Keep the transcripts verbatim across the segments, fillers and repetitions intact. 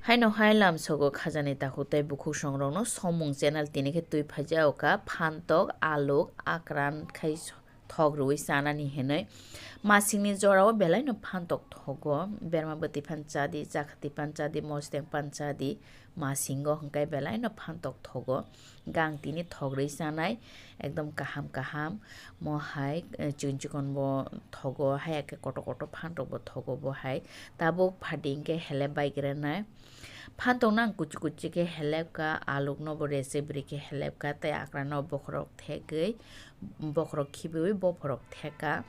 Haino hai lamsogo khajani takhuk tei bukhuk songrokno somung channel tini khe twi phaijao kha phantok, aluk, akran khai thok rwui chanani hinwi. Masingni jorao belaino phantok thogo, berma bwtwi phan chadi, chakhati phan chadi, mosteng phan chadi, masingo hwnkhe belaino phantok thogo. Gang tini thok rwui chanai, ekdom kaham kaham. Mo hai, eh, chikon chikon bo thogo, hai khe kotor kotor phantok bo thogo bo hai. Tabuk phadi hwnkhe hele bai grenai. Phantok no ang kuchi kuchi khe helep kha, aluk no bo rese bri khe helep kha, tei akra no bokhorok thegwi, bokhorok khibiui bophorok theka.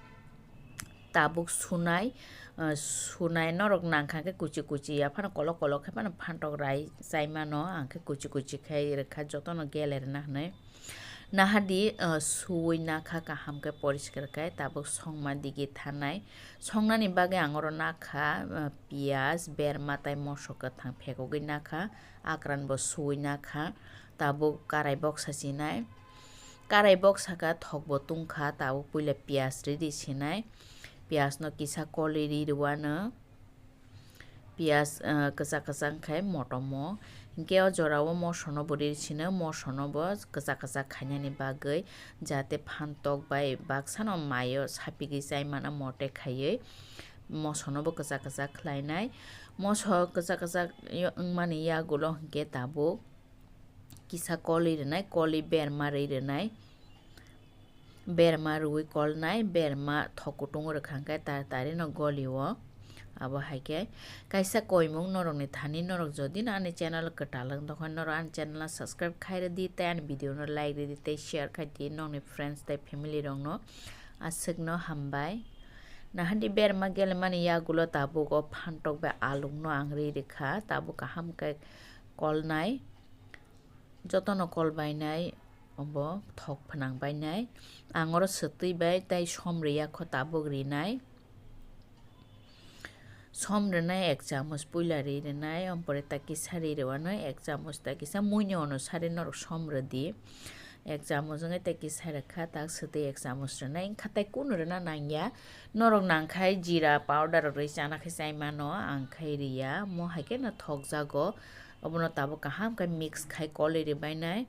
Tabuk sunai, ah, sunai norok nangkha khe kuchi kuchi ya phano kolok kolok khe phano phantok rai chai mano, ang khe kuchi kuchi khai rwkha jotono gele rwna hinwi. Nahadi, ah, suui nakha kaham khe poriskar khai tabuk songma digi thanai. Songnani bagwi ang oro nakha, ah, piyaj, berma tei moso kwthang phekogwi nakha, akran bo suui nakha, tabuk karai boksa sinai. Karai boksa kha thok bo tungkha, tabuk puila piyaj ridi sinai. Piyaj no kisa kolwi ri rwano. Piyaj, ah, kwchak kwchak khai motom o. Hinkhe o jora o moso no bo ri sino, moso no bo kwchak kwchak khainani bagwi, jate phantok bai baksa no mai o sapigwi chai mano mote khaiwi. Moso no bo kwchak kwchak khlainai. Moso kwchak kwchak yo-, wngmani yagulo hinkhe tabuk kisa kolwi rwnai, kolwi berma rwi rwnai. Berma rwi kolnai, berma thok kutung rwkha hwnkhe tar tari no goli o. Abo hai khe kaisa koimung norokni thani, norok jodi no ani channel kwtal wng tongkha norok ani channel no subscribe khai rwdi tei ani video no like rwdi tei share khai di nokni friends tei family rok no. Aswk no hambai. Nahadi berma gelemani yagulo tabuk o phantok bai aluk no ang ri rwkha, tabuk kaham khe kolnai. Jotono kol bainai, obo thok phnang bainai. Ang oro swtwi bai tei som rwya kho tabuk rinai. Som rwnai ek chamus puila ri rwnai, ompore ta kisa ri rwano ek chamus ta kisa muino ono sari norok som rwdi. Ek chamus wngwi ta kisa rwkha, tak swtwi ek chamus rwnai, wngkha tei kunu rwna nangya. Norok nangkhai jira powder rwi chana khe chai mano, ang khai riya. Mo hai khe no thokjago. Obono tabuk kaham khe mix khai kolwi rwbainai.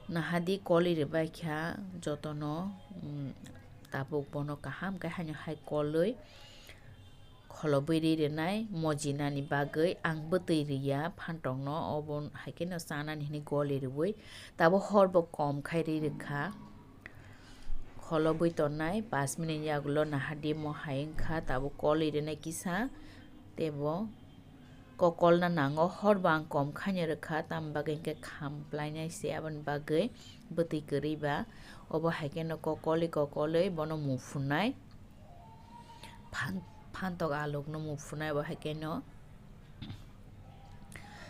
Nahadi kolwi rwbaikha jotono, mm, tabuk bono kaham khe haino hai kolwi kholobwi ri rwnai mojinani bagwi ang bwtwi riya phantok no obo hai khe no chanani hinwi goli rwui tabuk hor bo kom khai ri rwkha. Kholobwi tongnai pash minute yagulo nahadi mo hai wngkha tabuk kolwi rwnai kisa tei bo kokolna nango, hor bo ang kom khaino rwkha, tamo bagwi hinkhe kham plainai se, aboni bagwi bwtwi kwrwi ba. Obo hai kheno kokolwi kokolwi bono muphunai. Phan-, phantok alukno muphunai, obo hai kheno.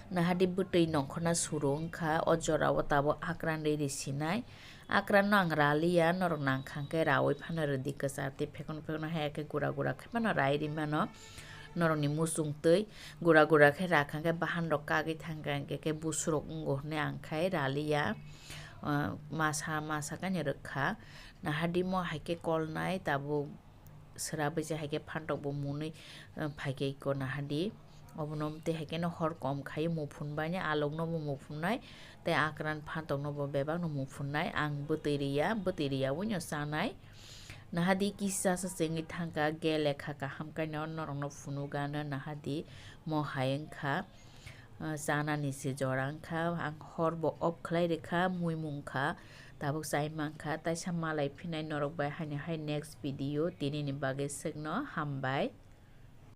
Nahadi bwtwi nongkhorna suru wngkha, o jorao tabuk akran rwi sinai. Akran no ang raliya, norok nangkha hwnkhe raui phano rwdi kwchar tei phekno phekno hai khe gura gura khe phano rai ri mano. Norokni muchung twi gura gura khe rakha hwnkhe bahan rok kagwi thangkha hwnkhe khe busurok wngo hwnwi ang khai raliya. Ah, masa masa khe ani rwkha. Nahadi mo hai khe kolnai tabuk swrapwi se hai khe phantok bo mwnwi, ah, phai khe iko nahadi. Obono tei hai kheno hor kom khai muphunbainai, alokno bo muphunnai, tei akran phantok no bo bebak no muphunnai. Ang bwtwi riya, bwtwi riyaui no chanai. Nahadi kisa sa chengwi thangkha, gele kha kaham khe no norok no phunukgano nahadi mo hai wngkha. Ah, chanani se jora wngkha, ang hor bo off khlai rwkha, muimung kha, tabuk chai mankha, taisa malai phinai norok bai haino hai next video tini ni bagwi swkno hambai.